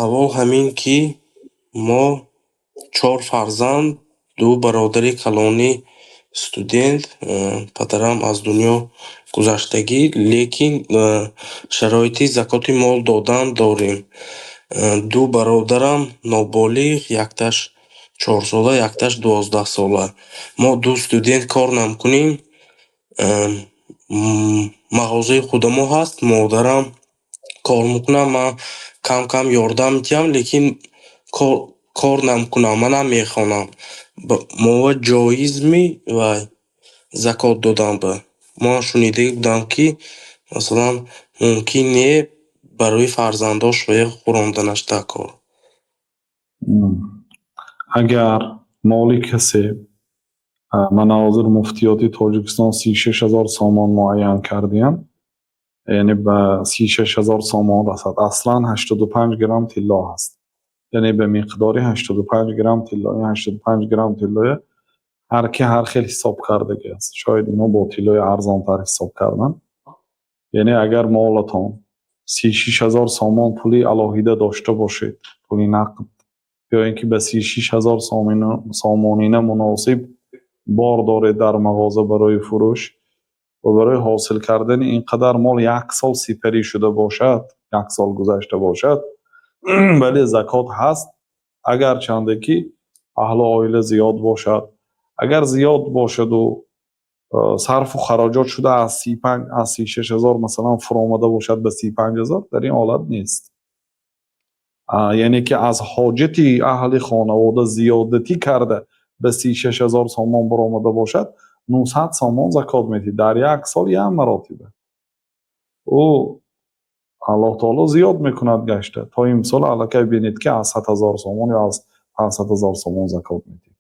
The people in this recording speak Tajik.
Савол ҳамин, ки мо чор фарзанд, ду бародари калонӣ студент, падарам аз дунё гузаштагӣ, лекин шароити закоти мол додан дорем. Ду бародарам ноболиғ, якташ 4-сола, якташ 12-сола. Мо ду студент кор намкунем. Мағозаи худамо ҳаст, модарам кор мекунад, ман кам-кам ёрдам медиҳам, лекин кор намкунам, манам мехонам. Мова ҷоизми вай закот додан ба? Ман шунида будам, ки масалан, мумкин не барои фарзандош вая хӯронданаш дар кор. Агар моли касе, мана ҳозир муфтиёти Тоҷикистон 36 000 сомон муайян кардиянд, яъне ба 36 000 сомон расад. Аслан 85 грамм тилло ҳаст, яъне ба миқдори 85 грамм тилло. Ин 85 грамм тиллоя ҳар ки ҳар хел ҳисоб кардагӣ аст, шояд инҳо бо тиллои арзонтар ҳисоб карданд. Яъне агар молатон 36 000 сомон пули алоҳида дошта бошед, пули нақд, ё ин ки ба 36 000 сомонина муносиб бор доред дар мағоза барои фурӯш ва барои ҳосил кардани ин қадар мол як сол сипарӣ шуда бошад, як сол гузашта бошад, бале, закот ҳаст, агарчанде ки аҳлу оила зиёд бошад. Агар зиёд бошаду сарфу хароҷот шуда, аз 35, аз 36 000, масалан, фуромада бошад ба 35 000, дар ин ҳолат нест. Яъне ки аз ҳоҷати аҳли хонавода зиёдатӣ карда, ба 36 000 сомон баромада бошад, 900 сомон закот медиҳед дар як сол як маротиба. Ӯ Аллоҳ таоло зиёд мекунад гашта то имсол аллакай бинед, ки аз 100 000 сомон ё аз 500 000 сомон закот медиҳед.